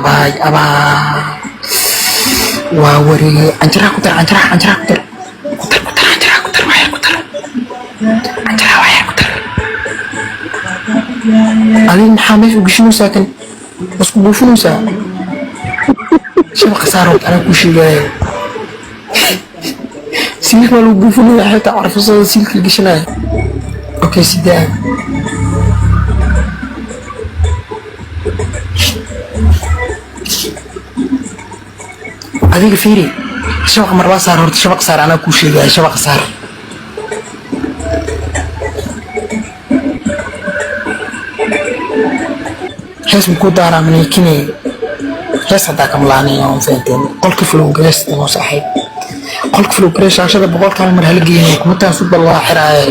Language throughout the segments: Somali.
Abaay, abaay, waa wareegay. Canjaraha ku dar, canjaraha, canjaraha ku dar, ku dar, ku dar canjaraha, ku dar, waxyar ku dar canjaraha, waxyar ku dar. Adiga maxaa meesha u gashinaysaa? Kan isku buufinaysaa. Shabaqa saar horta, anaa kuu sheegaayo. Siilka waa lagu buufinaya, xitaa carfisada siilka la gashanaya. Okay, sidaa. Adiga fiiri, shabaqa marbaa saar horta, shabaq saar, anaa kuu sheegaya, shabaqa saar. Hees makuu daaraa? Maniikinay hees haddaa kamalaanay oo fahanteen. Qolka flowga heesta noo saaxiib, qolka flow kare. Shaashada 100-kaan mar hala geyno, kumataan football waa xiraaye.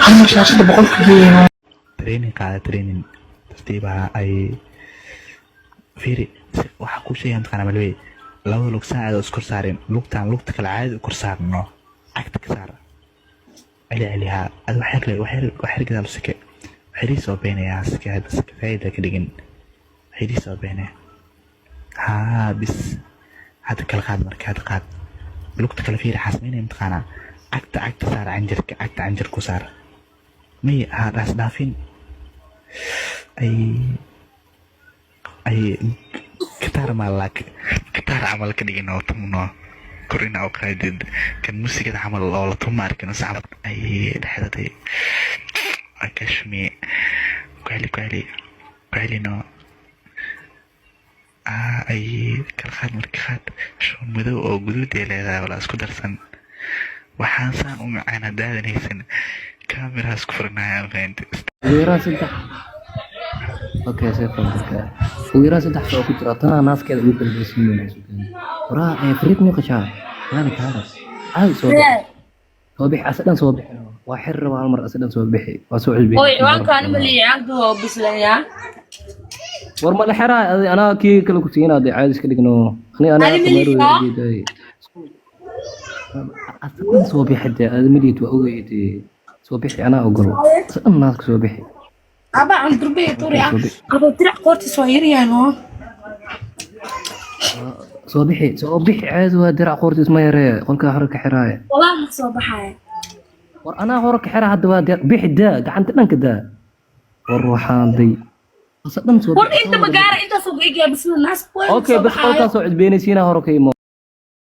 Hal mar shaashada 100-ka geyno. Training qaada, training tartiiba. Ay fiiri, waxaa kuu sheegaya mataqaana malwey, labada lug saacad oo iskor saareen, lugtaan lugta kale caadi u kor saarno, cagta ka saar, celi, celi. Haa, ad waxyar le, waxyar, waxyar gadaal sike, waxyarii soo beenaya sike, hadda sike faa'ida ka dhigin, waxyarii soo beenaya. Haa, bis hadda kala qaad. Marka hadda qaad lugta kale. Fiiri, xasmeynaya mataqaanaa, cagta, cagta saar, canjirka, cagta canjir ku saar. May ha dhaas dhaafin. Ay kataar maa, kataar camal ka dhigin oo tumno kor inaa u qaadid, kan muusigada camal oo la tuma arkin sacab. Ay dhexdaday kashmi, ku celi, ku celi, ku celi. No, ay kala qaad. Marka qaad shuun madow oo guduud ay leedahay, walaa isku darsan. Waxaan saan u macaan haddaadan haysan, kaamirahaas ku furanaya, fahanti? Ugu yaraan saddex. Okay, seefan marka ugu yaraan saddex soo ku jira tanaa naaskeeda ugu dambaysiinayna. Waraa ee fariid miqashaa kaale, kaale, caadi soo bixi, soo bixi, asa dhan soo bixi. Waa xir rabaa, hal mar asa dhan soo bixi, waa soo cusbay. Oy, ciwaankaan maliya, ciwaanka waa bislayaa. War ma la xiraa? Anaa kii kale ku siinaa dee, caadi iska dhigno. Ani anaa Adi maliya? Asa dhan soo bixi dee, adi maliyid, waa ogay dee. Soo bixi, anaa ogol, asa dhan naaska soo bixi. Aba aan durbe turi ah. Soo bixi. Aba dirac qoortiis waa yaryahay no. Soo bixi, soo bixi, caadi waa, dirac qoortiis ma yaree, qolkaa hore ka xiraaye. Walaa ma soo baxaya. War anaa hore ka xira hadda, waa bixi daa, gacanta dhanka daa. War waxaan day asa dhan soo War bixi. inta magaara intaas ugu egyaa bisla naas. Okay, bas qolkaa soo cusbeenaysiinaa, hore ka imo.